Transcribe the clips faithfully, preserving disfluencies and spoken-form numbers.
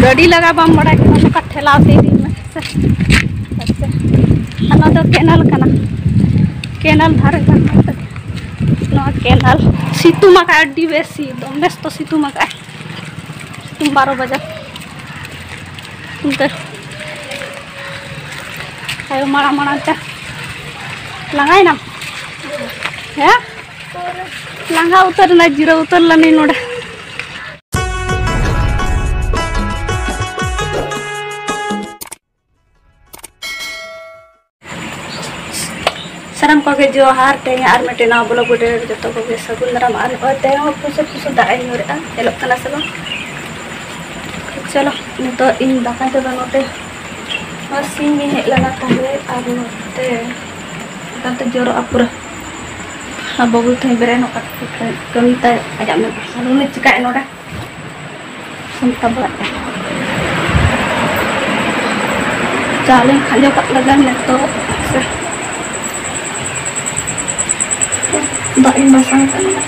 ᱜᱟᱹᱰᱤ ᱞᱟᱜᱟ ᱵᱟᱢ ᱵᱟᱲᱟᱭ ᱠᱷᱟᱱ ᱱᱚᱝᱠᱟ ᱴᱷᱮᱞᱟᱣ ᱛᱮ ᱤᱫᱤ ᱢᱮ ᱦᱮᱸ ᱥᱮ᱾ ᱟᱨ ᱱᱚᱣᱟ ᱫᱚ ᱠᱮᱱᱟᱞ ᱠᱟᱱᱟ, ᱠᱮᱱᱟᱞ ᱫᱷᱟᱨᱮ ᱫᱷᱟᱨᱮ ᱛᱮ ᱱᱚᱣᱟ ᱠᱮᱱᱟᱞ᱾ ᱥᱤᱛᱩᱝ ᱟᱠᱟᱫ ᱟᱹᱰᱤ ᱵᱮᱥᱤ, ᱫᱚᱢᱮ ᱥᱚᱠᱛᱚ ᱥᱤᱛᱩᱝ ᱟᱠᱟᱫ᱾ ᱥᱤᱛᱩᱝ ᱵᱟᱨᱚ ᱵᱟᱡᱟᱨ ᱚᱱᱛᱮ ᱟᱭᱳ ᱢᱟᱲᱟᱝ ᱢᱟᱲᱟᱝ ᱛᱮ᱾ ᱞᱟᱸᱜᱟᱭᱮᱱᱟᱢ? ᱦᱮᱸ, ᱞᱟᱸᱜᱟ ᱩᱛᱟᱹᱨ ᱮᱱᱟ, ᱡᱤᱨᱟᱹᱣ ᱩᱛᱟᱹᱨ ᱞᱮᱱᱟᱹᱧ ᱱᱚᱰᱮ᱾ ᱥᱟᱱᱟᱢ ᱠᱚᱜᱮ ᱡᱚᱦᱟᱨ᱾ ᱛᱮᱦᱮᱧ ᱟᱨ ᱢᱤᱫᱴᱮᱱ ᱱᱟᱣᱟ vlog video ᱨᱮ ᱡᱚᱛᱚ ᱠᱚᱜᱮ ᱥᱟᱹᱜᱩᱱ ᱫᱟᱨᱟᱢ᱾ ᱟᱨ ᱱᱚᱜᱼᱚᱭ ᱛᱮᱦᱮᱧ ᱦᱚᱸ ᱯᱩᱥᱩᱨ ᱯᱩᱥᱩᱨ ᱫᱟᱜ ᱮ ᱧᱩᱨᱮᱜᱼᱟ, ᱧᱮᱞᱚᱜ ᱠᱟᱱᱟ ᱥᱮ ᱵᱟᱝ? ᱪᱚᱞᱚ, ᱱᱤᱛᱚᱜ ᱤᱧ ᱫᱟᱠᱟᱧ ᱪᱚᱸᱫᱟ᱾ ᱱᱚᱛᱮ ᱱᱚᱣᱟ ᱥᱤᱧ ᱤᱧ ᱦᱮᱡ ᱞᱮᱱᱟ ᱛᱟᱦᱞᱮ, ᱟᱨ ᱱᱚᱛᱮ ᱮᱠᱟᱞᱛᱮ ᱡᱚᱨᱚᱜᱼᱟ ᱯᱩᱨᱟᱹ᱾ ᱟᱨ ᱵᱟᱹᱵᱩ ᱛᱮᱦᱮᱧ ᱵᱮᱨᱮᱫ ᱱᱚᱜ ᱠᱟᱹᱢᱤ ᱛᱟᱭ ᱟᱡᱟᱜ ᱢᱮ, ᱟᱨ ᱩᱱᱤ ᱪᱤᱠᱟᱹᱭᱮᱫ ᱱᱚᱰᱮ? ᱥᱟᱢᱴᱟᱣ ᱵᱟᱲᱟᱜ ᱠᱟᱱᱟ᱾ ᱪᱟᱣᱞᱮᱧ ᱠᱷᱟᱸᱡᱚ ᱠᱟᱜ ᱞᱟᱜᱟ ᱱᱤᱛᱚᱜ᱾ ᱫᱟᱜ ᱤᱧ ᱵᱟᱥᱟᱝ ᱠᱟᱜ ᱞᱟᱜᱟ᱾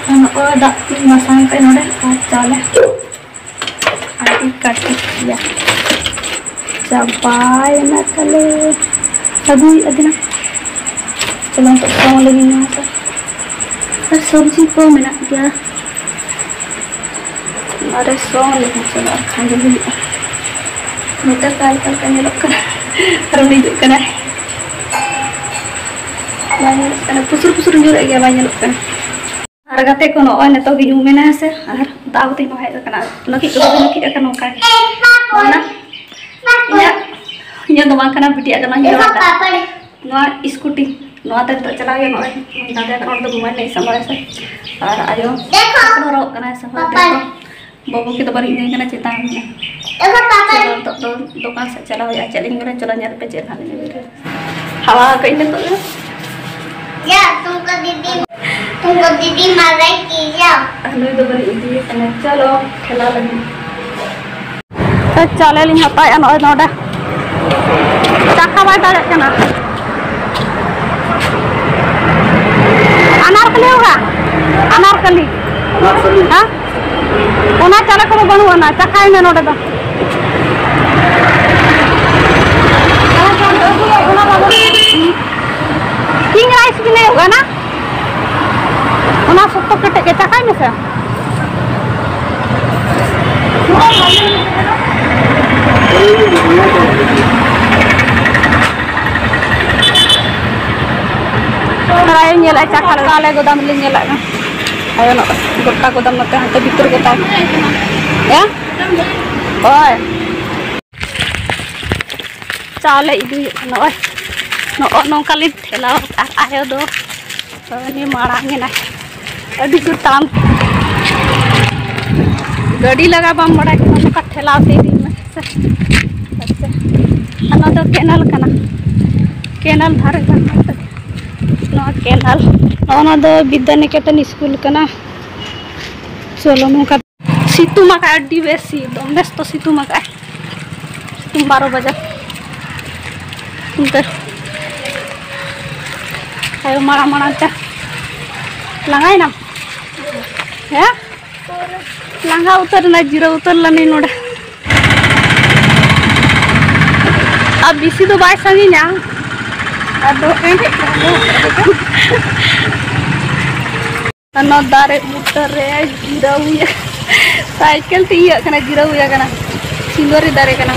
ᱟᱨ ᱱᱚᱜᱼᱚᱭ ᱫᱟᱜ ᱤᱧ ᱵᱟᱥᱟᱝ ᱠᱟᱜ ᱱᱚᱰᱮ, ᱟᱨ ᱪᱟᱣᱞᱮ ᱟᱹᱰᱤ ᱠᱟᱹᱴᱤᱡ ᱜᱮᱭᱟ᱾ ᱪᱟᱵᱟᱭᱮᱱᱟ ᱛᱟᱞᱮ᱾ ᱟᱹᱜᱩᱭ ᱟᱹᱫᱤᱱᱟ᱾ ᱪᱚᱞᱚ, ᱱᱤᱛᱚᱜ ᱥᱚᱝ ᱞᱟᱹᱜᱤᱫ ᱱᱚᱣᱟ ᱠᱚ᱾ ᱟᱨ ᱥᱚᱵᱽᱡᱤ ᱠᱚ ᱢᱮᱱᱟᱜ ᱜᱮᱭᱟ᱾ ᱟᱨᱮ ᱥᱚᱝ ᱞᱟᱹᱜᱤᱫ ᱪᱟᱞᱟᱜᱼᱟ, ᱠᱷᱟᱸᱡᱚ ᱦᱩᱭᱩᱜᱼᱟ᱾ ᱱᱚᱛᱮ ᱚᱠᱟ ᱞᱮᱠᱟ ᱞᱮᱠᱟ ᱧᱮᱞᱚᱜ ᱠᱟᱱᱟ᱾ ᱟᱨ ᱩᱱᱤ ᱦᱤᱡᱩᱜ ᱠᱟᱱᱟᱭ᱾ ᱵᱟᱭ ᱧᱮᱞᱚᱜ ᱠᱟᱱᱟ, ᱯᱩᱥᱩᱨ ᱯᱩᱥᱩᱨ ᱧᱩᱨᱮᱜ ᱜᱮᱭᱟ, ᱵᱟᱭ ᱧᱮᱞᱚᱜ ᱠᱟᱱᱟ᱾ ᱟᱨ ᱜᱟᱛᱮ ᱠᱚ, ᱱᱚᱜᱼᱚᱭ ᱱᱤᱛᱚᱜ ᱜᱮ ᱧᱩᱦᱩᱢ ᱮᱱᱟ ᱦᱮᱸ ᱥᱮ, ᱟᱨ ᱫᱟᱜ ᱠᱚᱛᱮᱧ ᱞᱚᱦᱚᱫ ᱟᱠᱟᱱᱟ᱾ ᱱᱟᱹᱠᱤᱡ ᱠᱚᱫᱚ ᱵᱟᱹᱧ ᱱᱟᱹᱠᱤᱡ ᱟᱠᱟᱱᱟ ᱱᱚᱝᱠᱟ ᱜᱮ᱾ ᱚᱱᱟ ᱤᱧᱟᱹᱜ, ᱤᱧᱟᱹᱜ ᱫᱚ ᱵᱟᱝ ᱠᱟᱱᱟ, ᱵᱤᱴᱤᱭᱟᱜ ᱠᱟᱱᱟ, ᱤᱧ ᱫᱚ ᱵᱟᱝ ᱠᱟᱱᱟ᱾ ᱱᱚᱣᱟ ᱥᱠᱩᱴᱤ, ᱱᱚᱣᱟ ᱛᱮ ᱱᱤᱛᱚᱜ ᱪᱟᱞᱟᱣ ᱦᱩᱭᱩᱜᱼᱟ᱾ ᱱᱚᱜᱼᱚᱭ ᱫᱟᱫᱟ ᱠᱟᱱᱟ, ᱚᱸᱰᱮ ᱫᱚ ᱢᱳᱵᱟᱭᱤᱞ ᱞᱮ ᱥᱟᱵ ᱵᱟᱲᱟᱭᱟ ᱥᱮ᱾ ᱟᱨ ᱟᱭᱳ ᱦᱚᱨᱚᱜ ᱠᱟᱱᱟᱭ ᱥᱟᱯᱷᱟ ᱛᱮ᱾ ᱵᱟᱹᱵᱩ ᱠᱤᱱ ᱫᱚ ᱵᱟᱹᱧ ᱤᱫᱤᱭᱮ ᱠᱟᱱᱟ ᱪᱮᱛᱟᱱ ᱨᱮ᱾ ᱪᱚᱞᱚ, ᱱᱤᱛᱚᱜ ᱫᱚ ᱫᱚᱠᱟᱱ ᱥᱮᱫ ᱪᱟᱞᱟᱣ ᱦᱩᱭᱩᱜᱼᱟ᱾ ᱪᱮᱫ ᱞᱤᱧ ᱢᱮᱱᱟ, ᱪᱚᱞᱚ ᱧᱮᱞ ᱯᱮ ᱪᱮᱫ ᱦᱟᱸᱜ ᱞᱤᱧ ᱟᱹᱜᱩᱭᱟ᱾ ᱦᱟᱣᱟ ᱠᱟᱜ ᱤᱧ ᱱᱤᱛᱚᱜ ᱫᱚ᱾ ᱭᱟ, ᱛᱩᱢᱠᱚ ᱫᱤᱫᱤ, ᱛᱩᱢᱠᱚ ᱫᱤᱫᱤ ᱢᱟᱨᱟᱭ ᱠᱤ ᱭᱟ? ᱟᱨ ᱱᱩᱭ ᱫᱚ ᱵᱟᱹᱧ ᱤᱫᱤᱭᱮ ᱠᱟᱱᱟ᱾ ᱪᱚᱞᱚ, ᱴᱷᱮᱞᱟᱣ ᱞᱟᱹᱜᱤᱫ᱾ ᱛᱚ, ᱪᱟᱣᱞᱮ ᱞᱤᱧ ᱦᱟᱛᱟᱣᱮᱫᱼᱟ ᱱᱚᱜᱼᱚᱭ ᱱᱚᱰᱮ᱾ ᱪᱟᱠᱷᱟ ᱵᱟᱭ ᱫᱟᱲᱮᱭᱟᱜ ᱠᱟᱱᱟ᱾ ᱟᱱᱟᱨ ᱠᱷᱟᱹᱞᱤ ᱦᱳᱜᱟ᱾ ᱟᱱᱟᱨᱠᱟᱞᱤ᱾ ᱦᱮᱸ? ᱚᱱᱟ ᱪᱟᱞᱮ ᱠᱚᱫᱚ ᱵᱟᱹᱱᱩᱜ ᱟᱱᱟ, ᱪᱟᱠᱷᱟᱭ ᱢᱮ ᱱᱚᱰᱮ ᱫᱚ᱾ ᱯᱤᱝ ᱨᱟᱭᱤᱥ ᱵᱤᱱ ᱞᱟᱹᱭᱚᱜ ᱠᱟᱱᱟ? ᱚᱱᱟ ᱥᱚᱠᱛᱚ ᱠᱮᱴᱮᱡ ᱜᱮ, ᱪᱟᱠᱷᱟᱭ ᱢᱮᱥᱮ᱾ ᱨᱟᱭ ᱧᱮᱞᱟ, ᱪᱟᱠᱷᱟ ᱞᱮ, ᱟᱞᱮ ᱜᱚᱫᱟᱢ ᱞᱮ ᱧᱮᱞᱟ᱾ ᱟᱭᱳ, ᱱᱚᱜᱼᱚᱭ ᱜᱚᱴᱟ ᱜᱚᱫᱟᱢ ᱱᱚᱛᱮ, ᱦᱟᱱᱛᱮ ᱵᱷᱤᱛᱤᱨ ᱜᱚᱫᱟᱢ᱾ ᱦᱮᱸ? ᱦᱳᱭ᱾ ᱪᱟᱣᱞᱮ ᱤᱫᱤ ᱦᱩᱭᱩᱜ ᱠᱟᱱᱟ᱾ ᱱᱚᱜᱼᱚᱭ, ᱱᱚᱜᱼᱚ ᱱᱚᱝᱠᱟ ᱞᱤᱧ ᱴᱷᱮᱞᱟᱣ ᱟᱠᱟᱫᱼᱟ᱾ ᱟᱨ ᱟᱭᱳ ᱫᱚ ᱩᱱᱤ ᱢᱟᱲᱟᱝ ᱮᱱᱟᱭ᱾ ᱟᱹᱰᱤ ᱡᱳᱨ ᱛᱟᱲᱟᱢ᱾ ᱜᱟᱹᱰᱤ ᱞᱟᱜᱟ ᱵᱟᱢ ᱵᱟᱲᱟᱭ ᱠᱷᱟᱱ ᱱᱚᱝᱠᱟ ᱴᱷᱮᱞᱟᱣ ᱛᱮ ᱤᱫᱤ ᱢᱮ᱾ ᱟᱪᱪᱷᱟ, ᱟᱪᱪᱷᱟ᱾ ᱟᱨ ᱱᱚᱣᱟ ᱫᱚ ᱠᱮᱱᱟᱞ ᱠᱟᱱᱟ, ᱠᱮᱱᱟᱞ ᱫᱷᱟᱨᱮ ᱠᱟᱱᱟ᱾ ᱱᱚᱣᱟ ᱠᱮᱱᱟᱞ, ᱱᱚᱜᱼᱚ ᱱᱚᱣᱟ ᱫᱚ ᱵᱤᱫᱽᱫᱟᱱᱤᱠᱮᱛᱚᱱ ᱥᱠᱩᱞ ᱠᱟᱱᱟ᱾ ᱪᱚᱞᱚ, ᱱᱚᱝᱠᱟ ᱥᱤᱛᱩᱝ ᱟᱠᱟᱫ, ᱟᱹᱰᱤ ᱵᱮᱥ ᱥᱤᱛᱩᱝ, ᱵᱮᱥ ᱛᱚ ᱥᱤᱛᱩᱝ ᱟᱠᱟᱫ᱾ ᱥᱤᱛᱩᱝ ᱵᱟᱨᱚ ᱵᱟᱡᱮ᱾ ᱚᱱᱛᱮ ᱟᱭᱳ ᱢᱟᱲᱟᱝ ᱢᱟᱲᱟᱝ ᱛᱮ ᱞᱟᱸᱜᱟᱭᱮᱱᱟᱢ? ᱦᱮᱸ? ᱞᱟᱸᱜᱟ ᱩᱛᱟᱹᱨ ᱮᱱᱟ, ᱡᱤᱨᱟᱹᱣ ᱩᱛᱟᱹᱨ ᱞᱮᱱᱟᱹᱧ ᱱᱚᱰᱮ᱾ ᱟᱨ ᱵᱮᱥᱤ ᱫᱚ ᱵᱟᱭ ᱥᱟᱺᱜᱤᱧᱟ, ᱟᱫᱚ ᱮᱱ ᱚᱱᱟ ᱫᱟᱨᱮ ᱵᱩᱴᱟᱹ ᱨᱮ ᱡᱤᱨᱟᱹᱣ ᱦᱩᱭ ᱟᱠᱟᱱᱟ᱾ ᱥᱟᱭᱠᱮᱞ ᱛᱮ ᱤᱭᱟᱹᱜ ᱠᱟᱱᱟ, ᱡᱤᱨᱟᱹᱣ ᱦᱩᱭ ᱟᱠᱟᱱᱟ᱾ ᱥᱤᱸᱜᱟᱹᱨᱤ ᱫᱟᱨᱮ ᱠᱟᱱᱟ᱾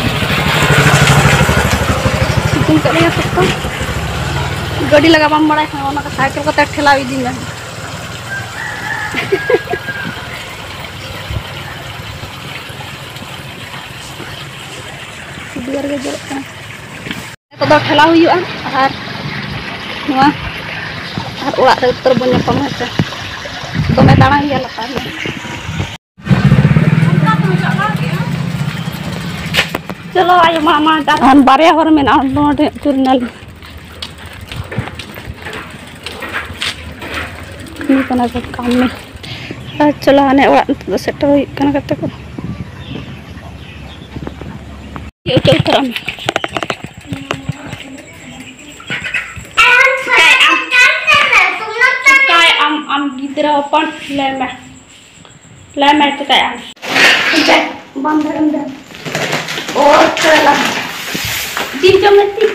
ᱥᱤᱛᱩᱝ ᱠᱟᱜ ᱞᱤᱧᱟ ᱥᱚᱠᱛᱚ᱾ ᱜᱟᱹᱰᱤ ᱞᱟᱜᱟ ᱵᱟᱢ ᱵᱟᱲᱟᱭ ᱠᱷᱟᱱ ᱚᱱᱟ ᱠᱚ ᱥᱟᱭᱠᱮᱞ ᱠᱚᱛᱮ ᱴᱷᱮᱞᱟᱣ ᱤᱫᱤ ᱢᱮ᱾ ᱩᱫᱽᱜᱟᱹᱨ ᱜᱮ ᱡᱚᱨᱚᱜ ᱠᱟᱱᱟ᱾ ᱱᱤᱛᱚᱜ ᱫᱚ ᱴᱷᱮᱞᱟᱣ ᱦᱩᱭᱩᱜᱼᱟ ᱟᱨ ᱱᱚᱣᱟ ᱟᱨ ᱚᱲᱟᱜ ᱨᱮ ᱩᱛᱟᱹᱨ ᱵᱚᱱ ᱧᱟᱯᱟᱢᱟ, ᱦᱮᱸ ᱥᱮ᱾ ᱫᱚᱢᱮ ᱫᱟᱬᱟᱱ ᱜᱮᱭᱟ ᱞᱟᱛᱟᱨ ᱨᱮ᱾ ᱪᱚᱞᱚ ᱟᱭᱳ ᱢᱟ, ᱢᱟ, ᱟᱨ ᱵᱟᱨᱭᱟ ᱦᱚᱲ ᱢᱮᱱᱟᱜᱼᱟ ᱱᱚᱰᱮ ᱩᱛᱟᱹᱨ ᱮᱱᱟᱞᱮ᱾ ᱠᱟᱹᱢᱤ ᱠᱟᱱᱟ ᱠᱚ ᱠᱟᱹᱢᱤ᱾ ᱟᱨ ᱪᱚᱞᱚ ᱦᱟᱱᱮ ᱚᱲᱟᱜ ᱱᱤᱛᱚᱜ ᱫᱚ ᱥᱮᱴᱮᱨ ᱦᱩᱭᱩᱜ ᱠᱟᱱᱟ ᱜᱟᱛᱮ ᱠᱚ᱾ ᱪᱮᱫ ᱩᱛᱟᱹᱨ ᱩᱛᱟᱹᱨᱚᱜ ᱢᱮ᱾ ᱪᱤᱠᱟᱭ ᱟᱢ? ᱪᱤᱠᱟᱭ ᱟᱢ? ᱟᱢ ᱜᱤᱫᱽᱨᱟᱹ ᱦᱚᱯᱚᱱ, ᱞᱟᱹᱭ ᱢᱮ, ᱞᱟᱹᱭ ᱢᱮ, ᱪᱤᱠᱟᱹᱭᱟᱢ? ᱪᱤᱠᱟᱹᱭ? ᱵᱟᱢ ᱫᱷᱟᱨᱮᱢ ᱫᱷᱟᱨᱮ᱾ ᱚ, ᱪᱟᱞᱟᱜ᱾ ᱡᱤᱞ ᱡᱚᱢ ᱢᱮ, ᱡᱤᱞ᱾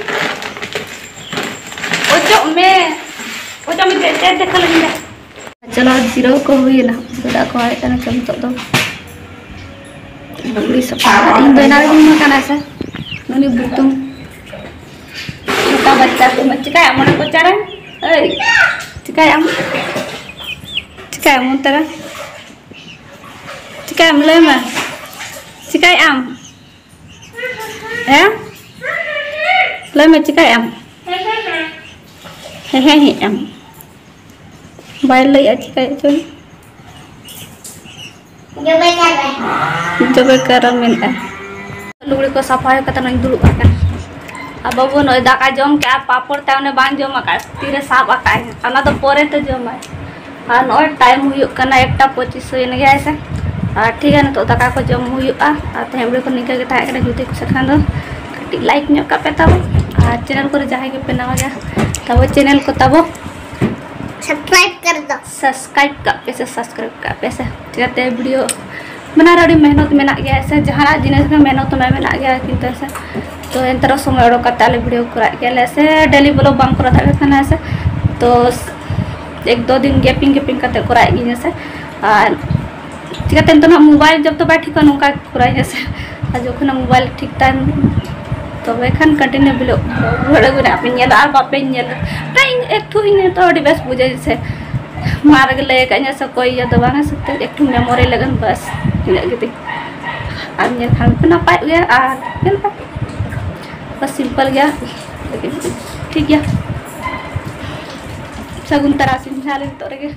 ᱚᱪᱚᱜ ᱢᱮ᱾ ᱚᱪᱚᱜ ᱢᱮ, ᱪᱮᱫ, ᱪᱮᱫ ᱫᱮᱠᱷᱟ ᱞᱟᱹᱜᱤᱫ ᱫᱚ? ᱪᱚᱞᱚ, ᱡᱤᱨᱟᱹᱣ ᱠᱚ ᱦᱩᱭᱮᱱᱟ᱾ ᱫᱟᱠᱟ ᱠᱚ ᱦᱚᱭᱮᱫ ᱠᱟᱱᱟ ᱪᱚ ᱱᱤᱛᱚᱜ ᱫᱚ᱾ ᱞᱩᱜᱽᱲᱤ ᱥᱟᱯᱷᱟ᱾ ᱤᱧ ᱫᱚ ᱮᱱᱟᱝ ᱨᱮᱜᱮᱧ ᱮᱢ ᱟᱠᱟᱱᱟ ᱥᱮ᱾ ᱩᱱᱤ ᱵᱩᱛᱩᱢ᱾ ᱪᱷᱳᱴᱟ ᱵᱟᱪᱪᱟ ᱠᱚ ᱢᱟ ᱪᱤᱠᱟᱭᱟᱢ ᱚᱸᱰᱮ ᱠᱚᱪᱟᱨᱮ? ᱮᱭ, ᱪᱤᱠᱟᱭᱟᱢ? ᱪᱤᱠᱟᱭᱟᱢ ᱚᱱᱛᱮ ᱨᱮ? ᱪᱤᱠᱟᱭᱟᱢ ᱞᱟᱹᱭ ᱢᱮ? ᱪᱤᱠᱟᱭᱟᱢ? ᱦᱮᱸ? ᱞᱟᱹᱭ ᱢᱮ, ᱪᱤᱠᱟᱭᱟᱢ? ᱦᱮᱸ, ᱦᱮᱸ, ᱦᱮᱸ, ᱟᱢ᱾ ᱵᱟᱭ ᱞᱟᱹᱭᱮᱜᱼᱟ, ᱪᱤᱠᱟᱭᱮᱫ ᱪᱚᱭ᱾ ᱡᱚᱵᱮ ᱠᱟᱨ ᱨᱮ᱾ ᱡᱚᱵᱮ ᱠᱟᱨ ᱨᱮ ᱢᱮᱱᱟᱜᱼᱟ᱾ ᱞᱩᱜᱽᱲᱤ ᱠᱚ ᱥᱟᱯᱷᱟ ᱦᱩᱭ ᱠᱟᱛᱮ ᱱᱚᱜᱼᱚᱭ ᱫᱩᱲᱩᱵ ᱟᱠᱟᱱᱟ᱾ ᱟᱨ ᱵᱟᱹᱵᱩ ᱱᱚᱜᱼᱚᱭ ᱫᱟᱠᱟ ᱡᱚᱢ ᱠᱮᱜᱼᱟ, ᱯᱟᱯᱚᱲ ᱛᱟᱭ ᱚᱱᱮ ᱵᱟᱝ ᱡᱚᱢ ᱟᱠᱟᱫ, ᱛᱤᱨᱮ ᱥᱟᱵ ᱟᱠᱟᱫ, ᱚᱱᱟ ᱫᱚ ᱯᱚᱨᱮ ᱛᱮ ᱡᱚᱢᱟᱭ᱾ ᱟᱨ ᱱᱚᱜᱼᱚᱭ ᱴᱟᱭᱤᱢ ᱦᱩᱭᱩᱜ ᱠᱟᱱᱟ ᱮᱠᱴᱟ ᱯᱚᱸᱪᱤᱥ ᱦᱩᱭᱮᱱ ᱜᱮᱭᱟ ᱥᱮ᱾ ᱟᱨ ᱴᱷᱤᱠ ᱜᱮᱭᱟ, ᱱᱤᱛᱚᱜ ᱫᱟᱠᱟ ᱠᱚ ᱡᱚᱢ ᱦᱩᱭᱩᱜᱼᱟ᱾ ᱟᱨ ᱛᱮᱦᱮᱧ ᱵᱷᱤᱰᱤᱭᱳ ᱠᱚ ᱱᱤᱝᱠᱟᱹ ᱜᱮ ᱛᱟᱦᱮᱸ ᱠᱟᱱᱟ᱾ ᱡᱩᱫᱤ ᱠᱩᱥᱤ ᱠᱷᱟᱱ ᱫᱚ ᱠᱟᱹᱴᱤᱡ ᱞᱟᱭᱤᱠ ᱧᱚᱜ ᱠᱟᱜ ᱯᱮ ᱛᱟᱵᱚ᱾ ᱟᱨ ᱪᱮᱱᱮᱞ ᱠᱚᱨᱮ ᱡᱟᱦᱟᱸᱭ ᱜᱮᱯᱮ ᱱᱟᱣᱟ ᱜᱮᱭᱟ, ᱛᱟᱵᱚ ᱪᱮᱱᱮᱞ ᱠᱚ ᱛᱟᱵᱚ ᱥᱟᱵᱥᱠᱨᱟᱭᱤᱵ ᱠᱟᱜ ᱯᱮ ᱥᱮ, ᱥᱟᱵᱥᱠᱨᱟᱭᱤᱵ ᱠᱟᱜ ᱯᱮ ᱥᱮ᱾ ᱪᱤᱠᱟᱹᱛᱮ ᱵᱷᱤᱰᱤᱭᱳ ᱵᱮᱱᱟᱣ ᱨᱮ ᱟᱹᱰᱤ ᱢᱮᱦᱱᱚᱛ ᱢᱮᱱᱟᱜ ᱜᱮᱭᱟ ᱥᱮ, ᱡᱟᱦᱟᱱᱟᱜ ᱡᱤᱱᱤᱥ ᱨᱮ ᱢᱮᱦᱱᱚᱛ ᱢᱟ ᱢᱮᱱᱟᱜ ᱜᱮᱭᱟ, ᱠᱤᱱᱛᱩ ᱥᱮ, ᱛᱚ ᱮᱱᱛᱮ ᱨᱮᱦᱚᱸ ᱥᱚᱢᱚᱭ ᱚᱰᱚᱠ ᱠᱟᱛᱮ ᱟᱞᱮ ᱵᱷᱤᱰᱤᱭᱳ ᱠᱚᱨᱟᱣ ᱜᱮᱭᱟᱞᱮ ᱥᱮ, ᱰᱮᱞᱤ ᱵᱞᱚᱜ ᱵᱟᱝ ᱠᱚᱨᱟᱣ ᱫᱟᱲᱮᱭᱟᱜ ᱠᱟᱱᱟ ᱥᱮ, ᱛᱚ ᱮᱠ ᱫᱚ ᱫᱤᱱ ᱜᱮᱯᱤᱝ ᱜᱮᱯᱤᱝ ᱠᱟᱛᱮ ᱠᱚᱨᱟᱣᱮᱫ ᱜᱤᱭᱟᱹᱧ ᱥᱮ᱾ ᱟᱨ ᱪᱤᱠᱟᱹᱛᱮ ᱱᱤᱛᱚᱜ ᱱᱟᱜ ᱢᱳᱵᱟᱭᱤᱞ ᱡᱚᱵ ᱛᱚ ᱵᱟᱭ ᱴᱷᱤᱠᱟ, ᱱᱚᱝᱠᱟ ᱠᱚᱨᱟᱣ ᱦᱮᱸ ᱥᱮ᱾ ᱟᱨ ᱡᱚᱠᱷᱚᱱ ᱢᱳᱵᱟᱭᱤᱞ ᱴᱷᱤᱠ ᱛᱟᱦᱮᱱ, ᱛᱚᱵᱮ ᱠᱷᱟᱱ ᱠᱚᱱᱴᱤᱱᱤᱭᱩ ᱵᱞᱚᱜ ᱨᱩᱣᱟᱹᱲ ᱟᱹᱜᱩ ᱨᱮᱱᱟᱜ ᱯᱮ ᱧᱮᱞᱟ ᱟᱨ ᱵᱟᱯᱮ ᱧᱮᱞᱟ᱾ ᱛᱟᱭ ᱤᱧ ᱮᱠᱴᱩ ᱤᱧ ᱱᱤᱛᱚᱜ ᱟᱹᱰᱤ ᱵᱮᱥ ᱵᱩᱡᱷᱟᱹᱣ ᱥᱮ᱾ ᱢᱟ ᱨᱮᱜᱮ ᱞᱟᱹᱭ ᱟᱠᱟᱫ ᱤᱧᱟᱹ ᱥᱮ ᱚᱠᱚᱭ ᱤᱭᱟᱹ ᱫᱚ ᱵᱟᱝᱟ ᱥᱮ, ᱮᱠᱴᱩ ᱢᱮᱢᱳᱨᱤ ᱞᱟᱹᱜᱤᱫ ᱵᱟᱥ ᱤᱱᱟᱹᱜ ᱜᱮ ᱛᱤᱧ᱾ ᱟᱨ ᱧᱮᱞ ᱠᱷᱟᱱ ᱯᱮ ᱱᱟᱯᱟᱭᱚᱜ ᱜᱮᱭᱟ ᱟᱨ ᱧᱮᱞ ᱯᱮ ᱵᱟᱥ ᱥᱤᱢᱯᱚᱞ ᱜᱮᱭᱟ, ᱞᱮᱠᱤᱱ ᱴᱷᱤᱠ ᱜᱮᱭᱟ᱾ ᱥᱟᱹᱜᱩᱱ ᱛᱟᱨᱟᱥᱤᱧ ᱛᱟᱦᱞᱮ ᱱᱤᱛᱚᱜ ᱨᱮᱜᱮ᱾